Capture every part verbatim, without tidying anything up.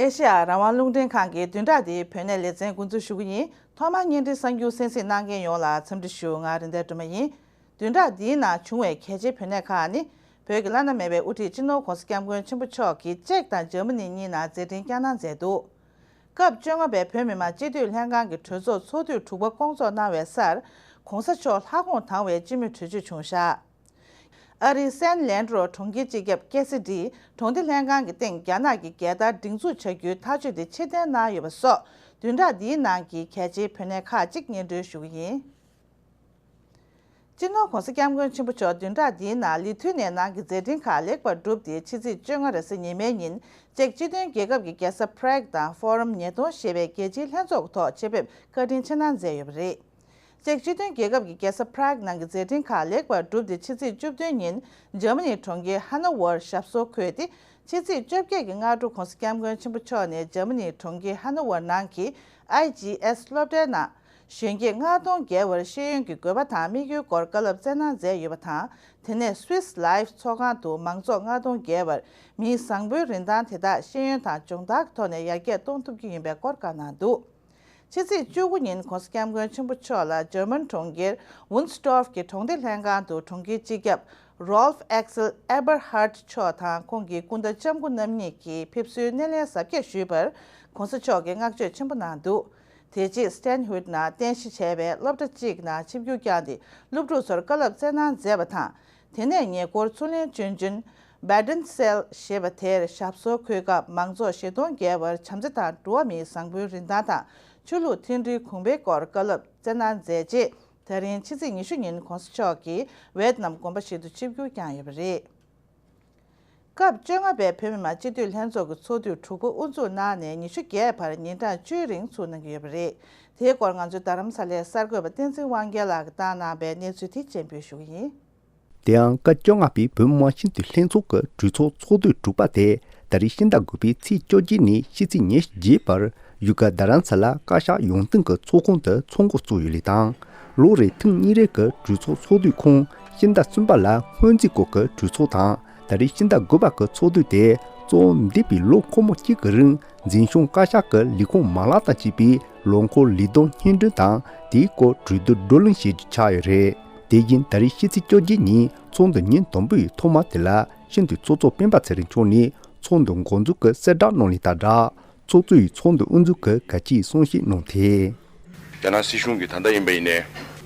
ཨེ་ཤེ་ཡ་རང་དབང་རླུང་འཕྲིན་ཁང་གི་བདུན་ཕྲག་འདིའི་བོད་གནས་ལེ་ཚན་འགོ་འཛུགས་ཞུ་གི་ཡིན། ཐོག་མར་བརྙན་འཕྲིན་གསར་འགྱུར་གསན་གཟིགས་གནང་མཁན་ཡོངས་ལ་འཚམས་འདྲི་ཞུ། ང་རིན་ལྡན་སྒྲོལ་མ་ཡིན། བདུན་ཕྲག་འདིའི་ནང་བྱུང་བའི་གལ་ཆེའི་བོད་གནས་ཁག་ནི། བོད་ཀྱི་བླ་ན་མེད་པའི་དབུ་ཁྲིད་སྤྱི་ནོར་༧གོང་ས་༧སྐྱབས་མགོན་ཆེན་པོ་མཆོག་གིས་ཅེཀ་དང་འཇར་མ་ནི་གཉིས་ནང་མཛད་འཕྲིན་བསྐྱངས་གནང་མཛད་འདུག་སྐབས་བཅོ་ལྔ་པའི་བོད་མི་མང་སྤྱི་འཐུས་ལྷན་ཁང་གི་གྲོས་ཚོགས་ཚོགས་དུས་དྲུག་པ་བསྐོང་ཚོགས་གནང་བའི་སར། ༸གོང་ས་མཆོག་ལྷ་ཁོང་དང་བའི་སྤྱི་མོས་གྲོས་ཆོད་བྱུང་བཞག་ཨ་རིའི་སན་ལེན་ཌྲོ་གྲོང་ཁྱེར་སྤྱི་ཁྱབ་ཀེ་སི་ཌི་གྲོང་སྡེ་ལྷན་ཁང་གི་སྟེང་རྒྱ་ནག་གི་རྒྱལ་དར་སྒྲེང་འཛུགས་བྱ་རྒྱུའི་ཐག་གཅོད་དེ་ཕྱིར་འཐེན་གནང་ཡོད་པ་སོགས་བདུན་ཕྲག་འདིའི་ནང་གི་གལ་ཆེའི་བོད་གནས་ཁག་ཅིག་སྙན་སྒྲོན་ཞུ་གི་ཡིན། སྤྱི་ནོར་༸གོང་ས་༸སྐྱབས་མགོན་ཆེན་པོ་མཆོག་བདུན་ཕྲག་འདིའི་ནང་ལི་ཐུ་ནི་ཡའི་ནང་གི་མཛད་འཕྲིན་ཁག་ལེགས་པར་གྲུབ་སྟེ། ཕྱི་ཚེས་བཅོ་ལྔ་རེས་གཟའ་ཉི་མའི་ཉིན་ཅེཀ་སྤྱི་མཐུན་རྒྱལ་ཁབ་ཀྱི་རྒྱལ་ས་པ་རག་དང་ཕོ་རམ་ཉིས་སྟོང་ཞེས་པའི་རྒྱལ་སྤྱིའི་ལྷན་ཚོགས་ཀྱི་ཐོག་ཆེད་ཕེབས་བཀའ་དྲིན་ཆེ་གནང་མཛད་ཡོད་པ་རེད། ཅེཀ་སྤྱི་མཐུན་རྒྱལ་ཁབ་ཀྱི་རྒྱལ་ས་པ་རག་ནང་གི་མཛད་འཕྲིན་ཁག་ལེགས་པར་གྲུབ་སྟེ། ཕྱི་ཚེས་བཅུ་བདུན་ཉིན་འཇར་མ་ནིའི་གྲོང་ཁྱེར་ཧ་ནོ་ཝར་ཞབས་སོར་འཁོད་དེ། ཕྱི་ཚེས་བཅོ་བརྒྱད་ཀྱི་སྔ་དྲོ་༸གོང་ས་༸སྐྱབས་མགོན་ཆེན་པོ་མཆོག་ནས་འཇར་མ་ནིའི་གྲོང་ཁྱེར་ཧ་ནོ་ཝར་ནང་གི་ཨའི་ཇི་ཨེས་སློབ་གྲྭའི་ནང་གཞོན་སྐྱེས་ལྔ་སྟོང་བརྒལ་བར་ཤེས་ཡོན་གྱི་དགོས་པ་དང་དམིགས་ཡུལ་སྐོར་བཀའ་སློབ་སྩལ་གནང་མཛད་ཡོད་པ་དང་། དེ་ནས་Swiss Life་ཚོགས་ཁང་དུ་མང་ཚོགས་ལྔ་སྟོང་བརྒལ་བར་མིའི་བཟང་པོའི་རིན་ཐང་དེ་དག་ཤེས་ཡོན་དང་སྦྱོང་བརྡར་གྱི་ཐོག་ནས་ཡར་རྒྱས་གཏོང་ཐུབ་རྒྱུ་ཡིན་པའི་སྐོར་བཀའ་གནང་འདུག་ཕྱི་ཚེས་བཅུ་དགུ་ཉིན་༸གོང་ས་༸སྐྱབས་མགོན་ཆེན་པོ་མཆོག་ལ་འཇར་མན་གྲོང་ཁྱེར་Wunstorf་གྱི་གྲོང་སྡེ་ལྷན་ཁང་དུ་གྲོང་ཁྱེར་སྤྱི་ཁྱབ་Rolf Axel Eberhard་མཆོག་དང་ཁོང་གི་སྐུ་ཟླ་ལྕམ་སྐུ་རྣམ་གཉིས་ཀྱིས་ཕེབས་བསུའི་སྣེ་ལེན་གཟབ་རྒྱས་ཞུས་པར་༸གོང་ས་མཆོག་གིས་བསྔགས་བརྗོད་ཆེན་པོ་གནང་འདུག་དེ་རྗེས་སི་ཏན་ཧུད་ནང་རྟེན་གཞི་བྱས་པའི་སློབ་གྲྭ་གཅིག་ནང་ཆིབས་བསྒྱུར་བསྐྱངས་ཏེ། སློབ་ཕྲུག་ཚོར་བཀའ་སློབ་སྩལ་གནང་མཛད་པ་དང་། དེ་ནས་ཉེ་འཁོར་ཚུར་ལེན་ཅོན་ཅོན་Baden Zell་ཞེས་པ་དེར་ཞབས་སོར་འཁོད་སྐབས། མང་ཚོགས་བཞི་སྟོང་བརྒལ་བར་བྱམས་བརྩེ་དང་འགྲོ་བ་མིའི་བཟང་པོའི་རིན་ཐང་དང་ཆོས་ལུགས་མཐུན་སྒྲིལ་གོང་འཕེལ་སྐོར་བཀའ་སློབ་སྩལ་གནང་མཛད་རྗེས། ད་རིང་ཕྱི་ཚེས་ཉི་ཤུ་ཉིན་༸གོང་ས་མཆོག་གིས་ཝེ་ཏི་ནམ་དགོན་པ་ཞིག་ཏུ་ཆིབས་བསྒྱུར་བསྐྱངས་ཡོད་པ་རེད། སྐབས་བཅོ་ལྔ་པའི་བོད་མི་མང་སྤྱི་འཐུས་ལྷན་ཚོགས་ཀྱི་ཚོགས་དུས་དྲུག་པ་དབུ་འཛུགས་གནང་ནས་ཉི་ཤུ་བརྒྱད་བར་ཉིན་གྲངས་བཅུའི་རིང་ཚུགས་གནང་གི་ཡོད་པ་རེད། དེའི་སྐོར་ང་ཚོའི་རྡ་རམ་ས་ལའི་གསར་འགོད་པ་བསྟན་འཛིན་དབང་རྒྱལ་ལགས་ཀྱིས་བཏང་གནང་བའི་གནས་ཚུལ་དེ་སྤྱན་འབུལ་ཞུ་གི་ཡིན། དེ་ཡང་སྐབས་བཅོ་ལྔ་པའི་བོད་མི་མང་སྤྱི་འཐུས་ལྷན་ཚོགས་ཀྱི་གྲོས་ཚོགས་ཚོགས་དུས་དྲུག་པ་དེ་ད་རེས་ཕྱི་ཟླ་དགུ་པའི་ཚེས་བཅོ་བརྒྱད་ནས་ཕྱི་ཚེས་ཉེར་བརྒྱད་བར་བཞུགས་སྒར་རྡ་རམ་ས་ལ་བཀའ་ཤག་ཡོང་སྟེང་གི་ཚོགས་ཁང་དུ་ཚོགས་འགོ་བཙུགས་ཡོད་ལུགས་དང་། ལོ་རེའི་ཐེངས་གཉིས་རེ་གི་གྲོས་ཚོགས་ཚོགས་དུས་ཁོངས་ཕྱི་ཟླ་གསུམ་པ་ལ་སྔོན་རྩིས་སྐོར་གྱི་གྲོས་ཚོགས་དང་། ད་རེས་ཕྱི་ཟླ་དགུ་པ་གི་ཚོགས་དུས་དེ་གཙོ་བོ་འདས་པའི་ལོ་འཁོར་མོ་གཅིག་གི་རིང་འཛིན་སྐྱོང་བཀའ་ཤག་གི་ལས་ཁུངས་མ་ལག་དང་བཅས་པའི་ལོ་འཁོར་ལས་དོན་སྙན་སྒྲོན་དང་། དེའི་སྐོར་གྲོས་བསྡུར་བགྲོ་གླེང་བྱེད་རྒྱུ་ཆགས་ཡོད་རེད། དེ་བཞིན་ད་རེས་ཕྱི་ཚེས་བཅོ་བརྒྱད་ཉིན་ཚོགས་འདུ་ཉིན་དང་པོའི་ཐོག་མ་དེ་ལ་ཤིན་ཏུ་ཚོགས་གཙོ་སྤེན་པ་ཚེ་རིང་མཆོག་ནས་ཚོགས་འདུ་འགོ་འཛུགས་ཀྱི་གསལ་བསྒྲགས་གནང་ལུགས་དང་སྦྲགས། ཚོགས་གཙོ་ཡིས་ཚོགས་འདུ་དབུ་འཛུགས་ཀྱི་གལ་ཆེའི་གསུང་བཤད་གནང་སྟེ། རྒྱ་ནག་སྲིད་གཞུང་གིས་ད་ལྟ་ཡིན་པ་ཡིན་ནའི་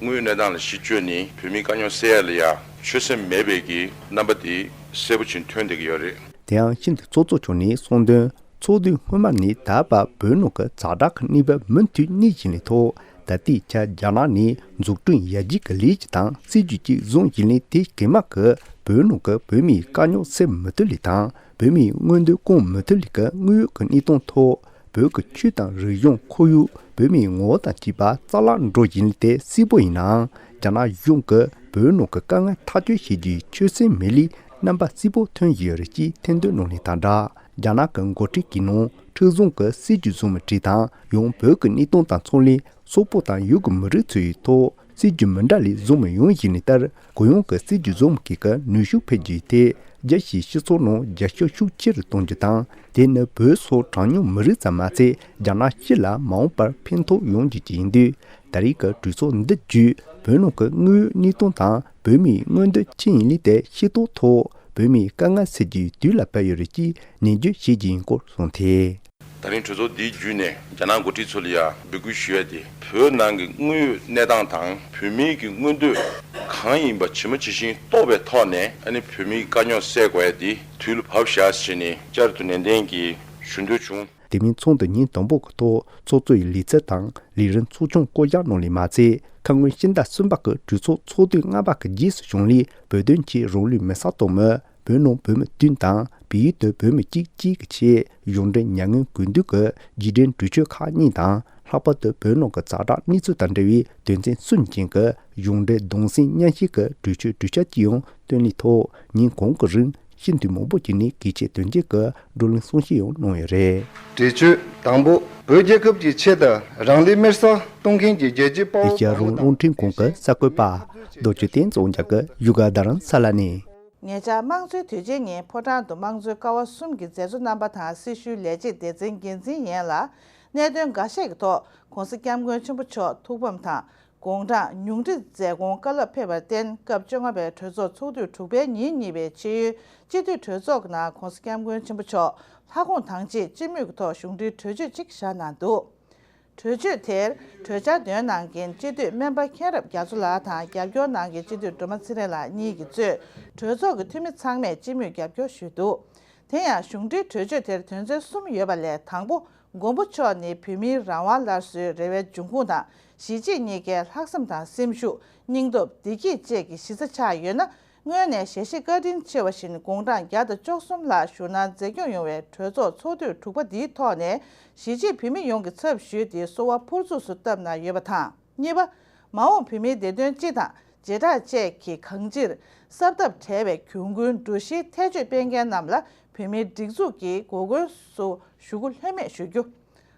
དངོས་ཡོད་གནས་སྟངས་ལ་གཞི་བཅོལ་ནས་བོད་མིའི་དཀའ་རྙོག་སེལ་ཡ་ལ་ཡ་ཆོད་སེམས་མེད་པའི་གི་རྣམ་པ་དེ་གསལ་པོ་ཅིག་ཐོན་བསྡད་ཀྱི་ཡོད་རེད། དེ་ཡང་ཤིན་ཏུ་ཚོགས་གཙོ་མཆོག་ནས་གསུངས་དོན། ཚོགས་དུས་སྔོན་མ་ནས་ད་བར་བོད་ནང་གི་ཛ་དྲག་གི་གནས་བབ་མུ་མཐུད་གནས་བཞིན་ལས་ཐོག་ད་ལྟའི་ཆར་རྒྱ་ནག་ནས་འཛུགས་སྐྲུན་ཡར་རྒྱས་ཀྱི་ལས་ཀྱི་དང་སྲིད་ཇུས་ཀྱི་བཟུང་བཞིན་ལས་དེ་གེ་མ་གི་བོད་ནང་གི་བོད་མིའི་དཀའ་རྙོག་སེལ་མི་ཐུབ་ལས་དང་། བོད་མིའི་མངོན་འདོད་སྐོང་མི་ཐུབ་ལས་ཀྱི་དངོས་ཡོད་ཀྱི་གནས་སྟངས་ཐོག་བོད་ཀྱི་ཆོས་དང་རིག་གཞུང་ཁོར་ཡུག་བོད་མིའི་ངོ་བོ་དང་བཅས་པ་རྩ་བརླག་འགྲོ་བཞིན་ལས་དེ་གསལ་པོ་ཡིན་ནའང་། རྒྱ་ནག་གཞུང་གིས་བོད་ནང་གི་དཀའ་ངལ་ཐག་གཅོད་བྱེད་རྒྱུའི་ཆོད་སེམས་མེད་ལས་རྣམ་པ་གསལ་པོ་ཐོན་བཞིན་ཡོད་རེད་ཅེས་ཐེར་འདོན་གནང་ལུགས་དང་སྦྲགས། རྒྱ་ནག་གི་འགོ་ཁྲིད་ཀྱིས་ནང་འཁྲུག་བཟུང་གི་སྲིད་ཇུས་བཟུང་མི་གྲས་དང་ཡང་བོད་ཀྱི་གནས་སྟངས་དང་ཚོང་ལས་སོག་པོ་དང་ཡུལ་གྱི་མི་རིགས་ཚོའི་ཐོག་སྲིད་ཇུས་མི་འདྲ་ལས་བཟུང་མི་ཡོང་བཞིན་ལྟར་གུ་ཡངས་ཀྱི་སྲིད་ཇུས་བཟུང་མི་གི་ནུས་ཤུགས་འཕེལ་རྒྱས་ཐད་རྒྱལ་སྤྱིའི་སྤྱི་ཚོགས་ནང་རྒྱབ་སྐྱོར་ཤུགས་ཆེ་རུ་གཏོང་རྒྱུ་དང་། དེ་ནི་བོད་སོགས་གྲངས་ཉུང་མི་རིགས་ཙམ་མ་ཚད་རྒྱ་ནག་སྤྱི་ལ་མ་འོངས་པར་ཕན་ཐོགས་ཡོང་རྒྱུ་ཅིག་ཡིན་དུས། ད་རེས་ཀྱི་གྲོས་ཚོགས་འདི་བརྒྱུད་བོད་ནང་གི་དངོས་ཡོད་གནས་སྟངས་དང་བོད་མིའི་མངོན་འདོད་ཅི་ཡིན་ལས་དེ་ཤེས་རྟོགས་ཐོག་བོད་མིའི་དཀའ་ངལ་སེལ་རྒྱུའི་དུས་ལ་བབ་ཡོད་རེད་ཅེས་ནན་བརྗོད་བྱེད་རྒྱུ་ཡིན་སྐོར་གསུངས་ཏེ། ད་རིང་གྲོས་ཚོགས་འདིའི་བརྒྱུད་ནས་རྒྱ་ནག་འགོ་ཁྲིད་ཚོ་ལ་ཡང་འབོད་སྐུལ་ཞུ་ཡ་དེ། བོད་ནང་གི་དངོས་ཡོད་གནས་སྟངས་དང་བོད་མིའི་གི་མངོན་འདོད་གང་ཡིན་པ་ཇི་མ་ཇི་བཞིན་རྟོགས་པའི་ཐོག་ནས། ཨ་ནི་བོད་མིའི་དཀའ་རྙོག་སེལ་དགོས་ཡ་དེ་དུས་ལ་བབ་བཞག་ཟེར་ནས་བསྐྱར་དུ་ནན་ཏན་གྱིས་ཞུ་འདོད་བྱུང་། དེ་མིན་ཚོགས་འདུ་ཉིན་དང་པོ་གི་ཐོག་ཚོགས་གཙོ་ཡི་ལས་ཚབ་དང་ལས་རིམ་ཚོགས་ཆུང་བསྐོ་གཞག་གནང་ལས་མ་ཚད། ཁ་སྔོན་ཕྱི་ཟླ་གསུམ་པ་གི་གྲོས་ཚོགས་ཚོགས་དུས་ལྔ་པ་གི་རྗེས་སུ་བྱུང་ལས་བོད་དོན་ཆེད་རང་ལུས་མེ་སྲེག་གཏོང་མི་བོད་ནང་བོད་མི་བདུན་དང་བལ་ཡུལ་དུ་བོད་མི་གཅིག་བཅས་ཀྱི་ཆེད་གཞུང་འབྲེལ་མྱ་ངན་གུས་འདུད་ཀྱི་རྗེས་དྲན་གྲོས་ཆོད་ཁག་གཉིས་དང་། ལྷག་པར་དུ་བོད་ནང་གི་ཛ་དྲག་གནས་ཚུལ་དང་འབྲེལ་བའི་དོན་ཚན་གསུམ་ཅན་གྱི་གཞུང་འབྲེལ་གདུང་སེམས་མཉམ་བསྐྱེད་ཀྱི་གྲོས་ཆོད་གྲོས་འཆར་གཅིག་ཡང་བཏོན་ལས་ཐོག་ཉིན་གང་གི་རིང་ཤིན་ཏུ་མང་པོ་ཅིག་ནས་གལ་ཆེ་དོན་ཆེན་གྱི་བགྲོ་གླེང་གསུང་བཤད་ཡང་གནང་ཡོད་རེད། གྲོས་ཆོད་དང་པོ། བོད་རྒྱལ་ཁབ་ཀྱི་ཆེད་དུ་རང་ལུས་མེར་སྲེག་གཏོང་མཁན་གྱི་རྒྱལ་གཅེས་དཔའ་བོ་ཨེ་ཤ་ཡ་རང་དབང་རླུང་འཕྲིན་ཁང་གི་གསར་འགོད་པ་རྡོ་རྗེ་བསྟན་འཛིན་དབང་རྒྱལ་གྱིས་བཞུགས་སྒར་རྡ་རམ་ས་ལ་ནས། ཉེ་ཆར་དམངས་གཙོའི་དུས་ཆེན་ཉིན་ཕོ་བྲང་དུ་དམངས་གཙོའི་ཀ་བ་གསུམ་གྱི་མཛད་གཙོ་རྣམ་པ་དང་སྲི་ཞུའི་ལས་བྱེད་སྡེ་ཚན་འགན་འཛིན་ཡན་ལ་གནད་དོན་འགའ་ཤས་ཀྱི་ཐོག་༧གོང་ས་༧སྐྱབས་མགོན་ཆེན་པོ་མཆོག་ཐུགས་ཕམ་དང་། དགུང་གྲངས་ཉུང་འཕྲི་མཛད་དགོངས་བཀའ་སློབ་ཕེབས་པར་བརྟེན། སྐབས་བཅོ་ལྔ་པའི་གྲོས་ཚོགས་ཚོགས་དུས་དྲུག་པའི་ཉིན་གཉིས་པའི་ཆེས་ཡོན་སྤྱི་འཐུས་གྲོས་ཚོགས་ཀྱི་ནང་༧གོང་ས་༧སྐྱབས་མགོན་ཆེན་པོ་མཆོག་ལྷ་ཁོངས་དང་ཆེད་སྤྱི་མོས་ཀྱི་ཐོག་གཞུང་འབྲེལ་གྲོས་ཆོད་ཅིག་བཞག་གནང་འདུག་གྲོས་ཆོད་དེར་གྲོས་འཆར་འདོན་གནང་མཁན་སྤྱི་འཐུས་སྨན་པ་མཁྱེན་རབ་རྒྱ་མཚོ་ལགས་དང་རྒྱབ་སྐྱོར་གནང་མཁན་སྤྱི་འཐུས་སྒྲོལ་མ་ཚེ་རིང་ལགས་གཉིས་ཀྱིས་གཙོས་གྲོས་ཚོགས་ཀྱི་འཐུས་མི་ཚང་མས་སྤྱི་མོས་རྒྱབ་སྐྱོར་ཞུས་འདུག་དེ་ཡང་གཞུང་འབྲེལ་གྲོས་ཆོད་དེར་དོན་ཚན་གསུམ་ཡོད་པ་ལས། དང་པོ། མགོན་པོ་མཆོག་ནི་བོད་མིའི་རང་དབང་སླར་གསོའི་རེ་བའི་འབྱུང་ཁུངས་དང་། གཞིས་བྱེས་གཉིས་ཀའི་ལྷག་བསམ་དང་སེམས་ཤུགས། སྙིང་སྟོབས། བདེ་སྐྱིད་བཅས་ཀྱི་གཞི་རྩ་ཆགས་ཡོད་ན། སྔོན་ནས་ཞལ་བཞེས་བཀའ་དྲིན་ཆེ་བ་བཞིན་དགུང་གྲངས་བརྒྱ་དང་བཅུ་གསུམ་ལ་བཞུགས་གནང་མཛད་སྐྱོང་ཡོང་བའི་གྲོས་ཚོགས་ཚོགས་དུས་དྲུག་པ་འདིའི་ཐོག་ནས་གཞིས་བྱེས་བོད་མི་ཡོངས་ཀྱི་ཚབ་ཞུས་ཏེ་གསོལ་བ་ཕུར་ཚུགས་སུ་བཏབ་གནང་ཡོད་པ་དང་། གཉིས་པ། མ་འོངས་བོད་མིའི་བདེ་དོན་སྤྱི་དང་བྱེ་བྲག་བཅས་ཀྱི་གང་ཅིར་གསབ་ཐབས་བྲལ་བའི་གྱོང་གུན་འགྲོ་གཞིའི་ཐེ་བྱུས་སྤེལ་མཁན་རྣམས་ལ་བོད་མིའི་སྒྲིག་འཛུགས་ཀྱི་འགོ་དཔོན་སུ་ཞུ་སྒོ་ལྷོད་མེད་ཞུ་རྒྱུ།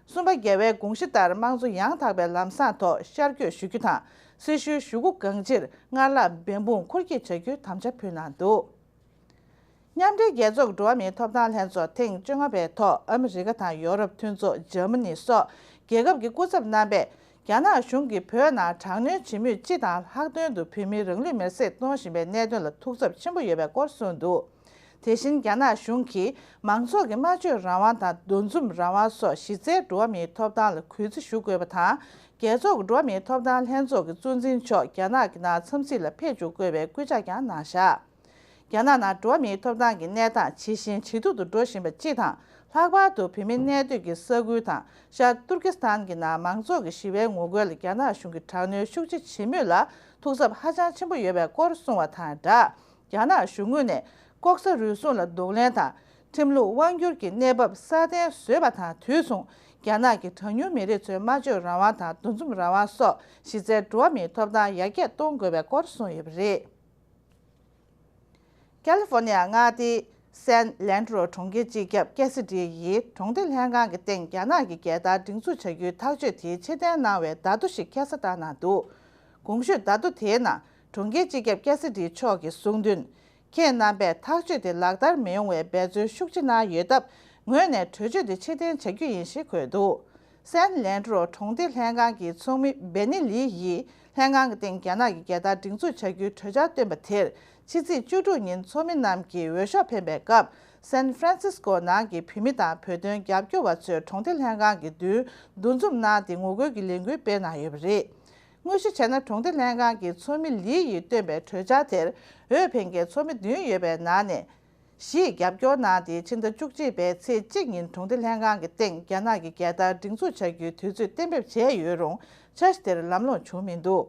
གསུམ་པ། རྒྱལ་བའི་དགོངས་གཞི་ལྟར་དམངས་གཙོ་ཡང་དག་པའི་ལམ་བཟང་ཐོག་ཤར་བསྐྱོད་ཞུ་རྒྱུ་དང་། སྲི་ཞུའི་ཞུ་སྒོ་གང་ཅིར་སྔར་ལྷག་འབད་འབུངས་འཁུར་སྐྱེད་བྱ་རྒྱུའི་དམ་བཅའ་ཕུལ་གནང་འདུག་མཉམ་འབྲེལ་རྒྱལ་ཚོགས་ཀྱི་འགྲོ་བ་མིའི་ཐོབ་ཐང་ལྷན་ཚོགས་ཐེངས་བཅོ་ལྔ་པའི་ཐོག་ཨ་མི་རི་ཀ་དང་ཡོ་རོབ་མཐུན་ཚོགས། འཇར་མ་ནི་སོགས་རྒྱལ་ཁབ་ཀྱི་སྐུ་ཚབ་རྣམ་པས་རྒྱ་ནག་གཞུང་གིས་བོད་ནང་དྲག་གནོན་བྱེད་མུས་སྤྱི་དང་ལྷག་དོན་དུ་བོད་མིའི་རང་ལུས་མེར་སྲེག་གཏོང་བཞིན་པའི་གནད་དོན་ལ་ཐུགས་འཚབ་ཆེན་པོ་ཡོད་པའི་སྐོར་གསུངས་འདུག་དེ་བཞིན་རྒྱ་ནག་གཞུང་གིས་མང་ཚོགས་ཀྱི་སྨྲ་བརྗོད་རང་དབང་དང་འདུ་འཛོམས་རང་དབང་སོགས་གཞི་རྩའི་འགྲོ་བ་མིའི་ཐོབ་ཐང་ལ་གུས་བརྩི་ཞུ་དགོས་པ་དང་། རྒྱལ་ཚོགས་ཀྱི་འགྲོ་བ་མིའི་ཐོབ་ཐང་ལྷན་ཚོགས་ཀྱི་གཙོ་འཛིན་མཆོག་རྒྱ་ནག་གི་ནང་འཚམས་གཟིགས་ལ་ཕེབས་འཇུག་དགོས་པའི་སྐུལ་ལྕག་ཀྱང་གནང་བཞག་རྒྱ་ནག་ནང་འགྲོ་བ་མིའི་ཐོབ་ཐང་གི་གནས་སྟངས་ཇེ་ཞན་ཇེ་སྡུག་ཏུ་འགྲོ་བཞིན་པ་སྤྱི་དང་། ལྷག་པར་དུ་བོད་མི་གནས་སྡོད་ཀྱི་ས་ཁུལ་དང་ཤར་ཏུར་ཀི་སི་ཐན་གྱི་ནང་མང་ཚོགས་ཀྱི་ཞི་བའི་ངོ་རྒོལ་ལ་རྒྱ་ནག་གཞུང་གིས་དྲག་གནོན་ཤུགས་ཆེ་བྱེད་མུས་ལ་ཐུགས་འཚབ་ཧ་ཅང་ཆེན་པོ་ཡོད་པའི་སྐོར་གསུངས་བ་དང་སྦྲགས། རྒྱ་ནག་གཞུང་ངོས་ནས་ལྐོག་ཟ་རུལ་སུངས་ལ་གདོང་ལེན་དང་། ཁྲིམས་ལུགས་དབང་སྒྱུར་གྱི་གནས་བབ་སྲ་བརྟན་བཟོས་པ་དང་དུས་མཚུངས། རྒྱ་ནག་གི་གྲངས་ཉུང་མི་རིགས་ཚོའི་སྨྲ་བརྗོད་རང་དབང་དང་འདུ་འཛོམས་རང་དབང་སོགས་གཞི་རྩའི་འགྲོ་བ་མིའི་ཐོབ་ཐང་ཡར་རྒྱས་གཏོང་དགོས་པའི་སྐོར་གསུངས་ཡོད་པ་རེད། ཀ་ལི་ཧྥོ་ནི་ཡ་མངའ་སྡེའི་སན་ལན་ཌི་རོ་གྲོང་ཁྱེར་སྤྱི་ཁྱབ་ཀེ་སི་ཌི་ཡིས་གྲོང་སྡེ་ལྷན་ཁང་གི་སྟེང་རྒྱ་ནག་གི་རྒྱལ་དར་སྒྲེང་འཛུགས་བྱ་རྒྱུའི་ཐག་གཅོད་དེའི་ཕྱིར་འཐེན་གནང་བའི་བརྡ་ཐོ་ཞིག་ཁ་ས་བཏང་གནང་འདུག་གོང་ཞུས་བརྡ་ཐོ་དེའི་ནང་གྲོང་ཁྱེར་སྤྱི་ཁྱབ་ཀེ་སི་ཌི་མཆོག་གིས་གསུངས་དོན། ཁྱེད་རྣམ་པས་ཐག་གཅོད་དེ་ལག་བསྟར་མི་ཡོང་བའི་འབད་བརྩོན་ཤུགས་ཆེ་གནང་ཡོད་སྟབས། ངོས་ནས་གྲོས་ཆོད་དེ་ཕྱིར་འཐེན་བྱ་རྒྱུ་ཡིན་ཞེས་འཁོད་འདུག་སན་ལན་ཌི་རོ་གྲོང་སྡེ་ལྷན་ཁང་གི་ཚོགས་མི་བེ་ནི་ལི་ཡིས་ལྷན་ཁང་གི་སྟེང་རྒྱ་ནག་གི་རྒྱལ་དར་སྒྲེང་འཛུགས་བྱ་རྒྱུའི་གྲོས་འཆར་བཏོན་པ་དེར། ཕྱི་ཚེས་བཅུ་དྲུག་ཉིན་ཚོགས་མི་རྣམས་ཀྱིས་འོས་ཤོག་འཕེན་པའི་སྐབས། སན་ཧྥ་རན་སིས་ཀོ་ནང་གི་བོད་མི་དང་བོད་དོན་རྒྱབ་སྐྱོར་བ་ཚོས་གྲོང་སྡེ་ལྷན་ཁང་གི་མདུན་འདུ་འཛོམས་གནང་སྟེ་ངོ་རྒོལ་གྱི་ལས་འགུལ་སྤེལ་གནང་ཡོད་པ་རེད། དངོས་གཞི་བྱས་ན། གྲོང་སྡེ་ལྷན་ཁང་གི་ཚོགས་མི་ལི་ཡིས་བཏོན་པའི་གྲོས་འཆར་དེར་འོས་འཕེན་མཁན་ཚོགས་མི་བདུན་ཡོད་པའི་ནང་ནས། བཞིས་རྒྱབ་སྐྱོར་གནང་སྟེ། ཕྱི་ཟླ་བཅུ་གཅིག་པའི་ཚེས་གཅིག་ཉིན་གྲོང་སྡེ་ལྷན་ཁང་གི་སྟེང་རྒྱ་ནག་གི་རྒྱལ་དར་སྒྲེང་འཛུགས་བྱ་རྒྱུའི་དུས་ཚོད་གཏན་འབེབས་བྱས་ཡོད་རུང་། འཆར་གཞི་དེར་ལམ་ལྷོང་བྱུང་མི་འདུག་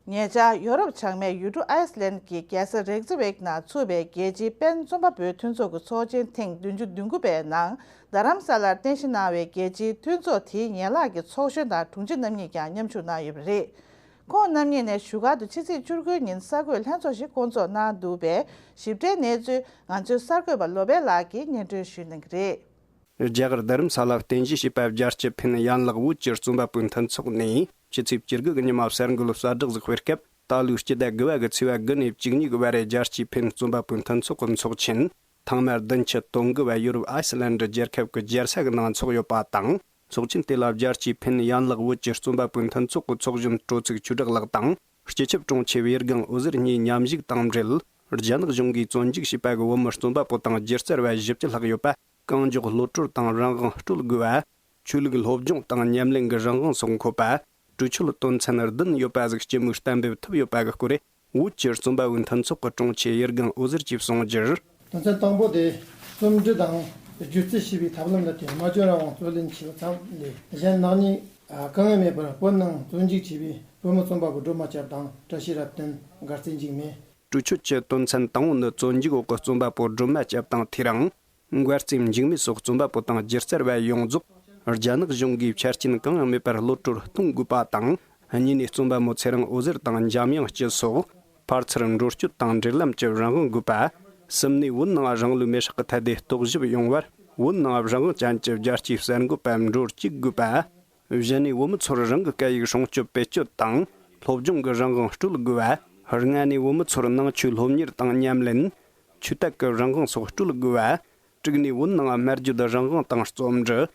ཉེ་ཆར་ཡོ་རོབ་བྱང་མའི་ཡུལ་གྲུ་ཨའི་སི་ལན་གྱི་རྒྱལ་ས་རེག་ཛི་ཝིག་ནང་ཚུགས་པའི་རྒྱལ་སྤྱིའི་པེན་རྩོམ་པ་པོའི་མཐུན་ཚོགས་ཀྱི་ཚོགས་ཆེན་ཐེངས་བདུན་ཅུ་དོན་དགུ་པའི་ནང་རྡ་རམ་ས་ལར་རྟེན་གཞི་གནང་བའི་རྒྱལ་སྤྱིའི་མཐུན་ཚོགས་དེའི་ཡན་ལག་གི་ཚོགས་གཞོན་དང་དྲུང་ཆེ་རྣམ་གཉིས་ཀྱང་མཉམ་ཞུགས་གནང་ཡོད་པ་རེད། ཁོང་རྣམ་གཉིས་ནས་བཞུགས་སྒར་དུ་ཕྱི་ཚེས་བཅུ་དགུའི་ཉིན་གསར་འགོད་ལྷན་ཚོགས་ཤིག་བསྐོང་ཚོགས་གནང་འདུག་པས། ཞིབ་ཕྲའི་གནས་ཚུལ་ང་ཚོའི་གསར་འགོད་པ་བློ་བྷེ་ལགས་ཀྱིས་སྙན་སྒྲོན་ཞུ་གནང་གི་རེད། རྒྱ་གར་རྡ་རམ་ས་ལར་རྟེན་གཞི་བྱས་པའི་རྒྱལ་སྤྱི་ཕིན་ཡན་ལག་བོད་ཀྱི་རྩོམ་པ་པོའི་མཐུན་ཚོགས་ནས་ཕྱི་ཚེས་བཅུ་དགུ་གི་ཉི་མ་གསར་འགོད་གསལ་བསྒྲགས་ཤིག་སྤེལ་སྐབས། ད་ལོའི་སྤྱི་ཟླ་དགུ་པ་གི་ཚེས་པ་དགུ་ནས་བཅུ་གཉིས་ཀྱི་བར་རྒྱལ་སྤྱིའི་ཕིན་རྩོམ་པ་པོའི་མཐུན་ཚོགས་ཀྱི་ཚོགས་ཆེན་ཐེངས་མ་བདུན་ཅུ་དོན་དགུ་པ་ཡུ་རོབ་ཨའི་སི་ལན་ཌི་རྒྱལ་ཁབ་ཀྱི་རྒྱལ་ས་གི་ནང་འཚོགས་ཡོད་པ་དང་། ཚོགས་ཆེན་དེ་ལ་རྒྱལ་སྤྱིའི་ཕིན་ཡན་ལག་བོད་ཀྱི་རྩོམ་པ་པོའི་མཐུན་ཚོགས་ཀྱི་ཚོགས་གཞོན་སྤྲོ་ཚིགས་ཆོས་གྲགས་ལགས་དང་། སྤྱི་ཁྱབ་དྲུང་ཆེ་བེར་སྒང་འོད་ཟེར་གཉིས་མཉམ་ཞུགས་དང་འབྲེལ། རྒྱ་ནག་གཞུང་གིས་བཙོན་འཇུག་བྱས་པ་གི་བོད་མི་རྩོམ་པ་པོ་དང་སྒྱུ་རྩལ་བ་བཞི་བཅུ་ལྷག་ཡོད་པ། གང་མགྱོགས་གློད་གྲོལ་དང་རང་དབང་སྤྲོད་དགོས་པ། ཆོས་ལུགས་སློབ་སྦྱོང་དང་ཉམས་ལེན་གྱི་རང་དབང་སོགས་འཁོད་པ། གྲོས་ཆོད་དོན་ཚན་བདུན་ཡོད་པ་ཟིག་སྤྱི་མོས་གཏན་འབེབས་ཐུབ་ཡོད་པ་གི་སྐོར། བོད་ཀྱི་རྩོམ་པ་པོའི་མཐུན་ཚོགས་ཀྱི་དྲུང་ཆེ་ཡེར་སྒང་འོད་ཟེར་གྱིས་གསུངས་རྒྱུར། དོན་ཚན་དང་པོ་དེ། རྩོམ་འབྲི་དང་སྒྱུ་རྩལ་བྱེད་པའི་ཐབས་ལམ་ལ་བརྟེན་སྨྲ་བརྗོད་རང་དབང་རྩོད་ལེན་བྱས་པ་ཙམ་ལས། གཞན་ནག་ཉེས་དཀའ་ངལ་མེད་པར་བོད་ནང་བཙོན་འཇུག་བྱས་པའི་བོད་མི་རྩོམ་པ་པོ་སྒྲོལ་མ་སྐྱབས་དང་བཀྲ་ཤིས་རབ་བརྟན། མགར་རྩེ་འཇིགས་མེད། གྲོས་ཆོད་ཀྱི་དོན་ཚན་དང་པོ་ནི་བཙོན་འཇུག་འོག་གི་རྩོམ་པ་པོ་སྒྲོལ་མ་སྐྱབས་དང་། དེ་རིང་མགར་རྩེ་འཇིགས་མེད་སོགས་རྩོམ་པ་པོ་དང་སྒྱུ་རྩལ་བ་ཡོངས་རྫོགས་རྒྱ་ནག་གཞུང་གིས་ཆ་རྐྱེན་གང་ཡང་མེད་པར་གློད་གྲོལ་གཏོང་དགོས་པ་དང་། གཉིས་ནས་རྩོམ་པ་མོ་ཚེ་རིང་འོད་ཟེར་དང་འཇམ་དབྱངས་སྐྱིད་སོགས་ཕར་ཚུར་འགྲོ་སྐྱོད་དང་འབྲེལ་ལམ་གྱི་རང་དབང་དགོས་པ། གསུམ་ནས་བོད་ནང་རང་ལུས་མེར་སྲེག་གི་ཐད་དེ་རྟོག་ཞིབ་ཡོང་བར། བོད་ནང་རང་དབང་ཅན་གྱི་རྒྱལ་སྤྱིའི་གསར་འགོད་པ་འགྲོ་བསྐྱོད་དགོས་པ། བཞི་ནས་བོད་མི་ཚོར་རང་གི་སྐད་ཡིག་སྲུང་སྐྱོབ་བེད་སྤྱོད་དང་སློབ་སྦྱོང་གི་རང་དབང་སྤྲོད་དགོས་པ། ལྔ་ནས་བོད་མི་ཚོར་ནང་ཆོས་སློབ་གཉེར་དང་ཉམས་ལེན། ཆོས་དད་ཀྱི་རང་དབང་སོགས་སྤྲོད་དགོས་པ། དྲུག་ནས་བོད་ནང་སྨྲ་བརྗོད་རང་དབང་དང་རྩོམ་འབྲི།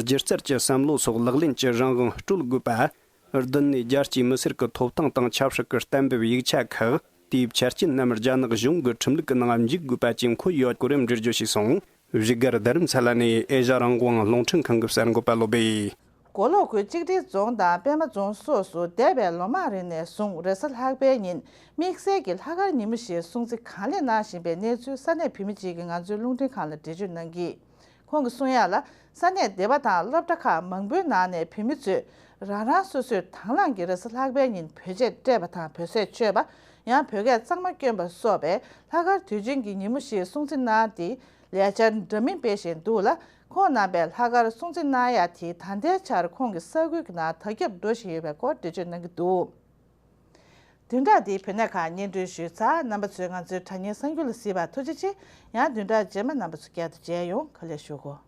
སྒྱུ་རྩལ་གྱི་བསམ་བློ་སོགས་ལག་ལེན་གྱི་རང་དབང་སྤྲོད་དགོས་པ། བདུན་ནས་རྒྱལ་སྤྱིའི་མི་སེར་གྱི་ཐོབ་ཐང་དང་ཆབ་སྲིད་ཀྱི་གཏན་འབེབས་ཡིག་ཆ་ཁག་དེའི་ཆ་རྐྱེན་རྣམས་རྒྱ་ནག་གཞུང་གི་ཁྲིམས་ལུགས་ཀྱི་ནང་འཇུག་དགོས་པ་བཅས་འཁོད་ཡོད་སྐོར་འགྲེལ་བརྗོད་བྱས་སོང་། བཞུགས་སྒར་རྡ་རམ་ས་ལ་ནས་ཨེ་ཤ་རང་དབང་རླུང་འཕྲིན་ཁང་གི་གསར་འགོད་པ་བློ་སྦེ། མགོ་ལོག་ཁུལ་གཅིག་སྒྲིལ་རྫོང་དང་པད་མ་རྫོང་སོགས་སུ་འདས་པའི་ལོ་མང་རིང་ནས་བཟུང་རེས་གཟའ་ལྷག་པའི་ཉིན་དམིགས་བསལ་གྱི་ལྷག་དཀར་ཉིན་མོ་ཞེས་སྲུང་བརྩི་གང་ལེགས་གནང་བཞིན་པའི་གནས་ཚུལ་ས་གནས་བོད་མི་གཅིག་གིས་ང་ཚོའི་རླུང་འཕྲིན་ཁང་ལ་འགྲེལ་བརྗོད་གནང་གིས། ཁོང་གིས་གསུང་ཡག་ལ། ས་གནས་སྡེ་བ་དང་སློབ་གྲྭ་ཁག་མང་པོའི་ནང་ནས་བོད་མི་ཚོས་རང་རང་སོ་སོས་དང་བླངས་ཀྱིས་རེས་གཟའ་ལྷག་པའི་ཉིན་བོད་ཆས་སྤྲས་པ་དང་བོད་ཟས་མཆོད་པ། ཡང་བོད་སྐད་གཙང་མ་བསྐྱོན་པ་སོགས་པའི་ལྷག་དཀར་དུས་ཆེན་གྱི་ཉིན་མོ་ཞིག་སྲུང་བརྩི་གནང་སྟེ། ལས་འཆར་འདྲ་མིན་སྤེལ་བཞིན་འདུག་ལ། ཁོང་རྣམ་པས་ལྷག་དཀར་སྲུང་བརྩི་གནང་ཡག་དེ་ད་ལྟའི་ཆར་ཁོང་གི་ས་ཁུལ་གྱི་ནང་དར་ཁྱབ་འགྲོ་བཞིན་ཡོད་པའི་སྐོར་འགྲེལ་བརྗོད་གནང་གི་འདུག་བདུན་ཕྲག་འདིའི་བོད་གནས་ཁག་སྙན་སྒྲོན་ཞུས་ཚར། རྣམ་པ་ཚོས་ང་ཚོའི་དྲ་བརྙན་གསར་འགྱུར་ལ་གཟིགས་པར་ཐུགས་རྗེ་ཆེ། ཡང་བདུན་ཕྲག་རྗེས་མ་རྣམ་པ་ཚོ་བསྐྱར་དུ་མཇལ་ཡོང་། ཁ་ལས་ཞུ་གོ།